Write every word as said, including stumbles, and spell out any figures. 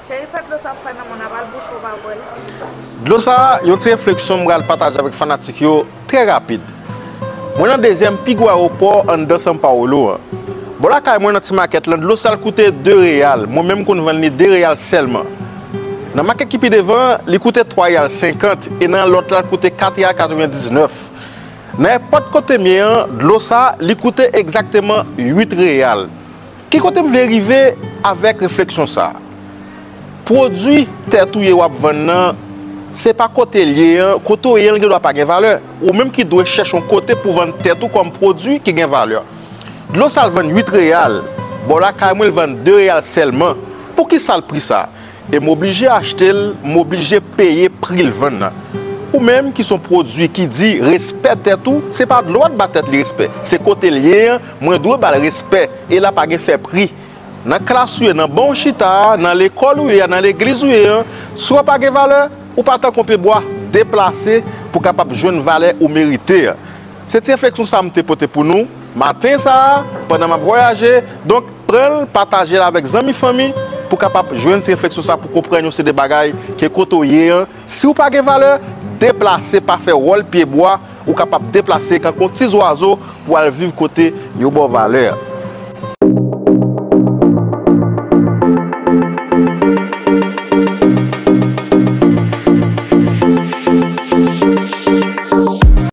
Cheri, sa dlo sa ap fè nan mwen, n ap al bouche w pa bwè l. Dlo sa, yon ti refleksyon m pral pataje avèk fanatik yo trè rapid. Mwen nan dezyèm pi gwo ayewopò anndan São Paulo an. Bò lakay mwen nan ti makèt lan, dlo sa l koute de reyal. Mwen menm m konn vann li de reyal sèlman. Nan makèt ki pi devan an, li koute twa reyal senkant e nan lòt la, l koute kat reyal katrevendiznèf. Nan nenpòt kote m ye an, dlo sa, li koute egzakteman uit reyal. Ki kote m vle rive avèk refleksyon sa a? Pwodui tèt ou ye w ap vann nan, se pa kote l ye an, kote w ye an, l gendwa pa gen valè. Ou menm ki dwe chèche yon kote pou vann tèt ou kòm pwodui ki gen valè. Dlo sa l vann uit reyal, bò lakay mwen l vann de reyal sèlman. Poukisa l pri sa? E m oblije achte l, m oblije peye pri l vann nan. Ou menm ki se yon pwodui ki di respè tèt ou, se pa dlo a t ba tèt li respè, se kote l ye an, mwen dwe ba l respè, e la pa gen fè pri. Nan klas ou ye, nan ban w chita a, nan lekòl ou ye a, nan legliz ou ye an, si w pa gen valè, ou pa tankou pye bwa, deplase pou w kapab jwenn valè ou merite an. Se ti refleksyon sa a m te pote pou nou maten sa a, pandan m ap vwayaje. Donk, pran l, pataje l avèk zanmi, fanmi, pou w kapab jwenn ti refleksyon sa a, pou w konprann yon seri de bagay ke kote w ye an, si w pa gen valè, deplase, pa fè wòl pye bwa, ou kapab deplase kankou yon ti zwazo pou al viv kote yo ba w valè.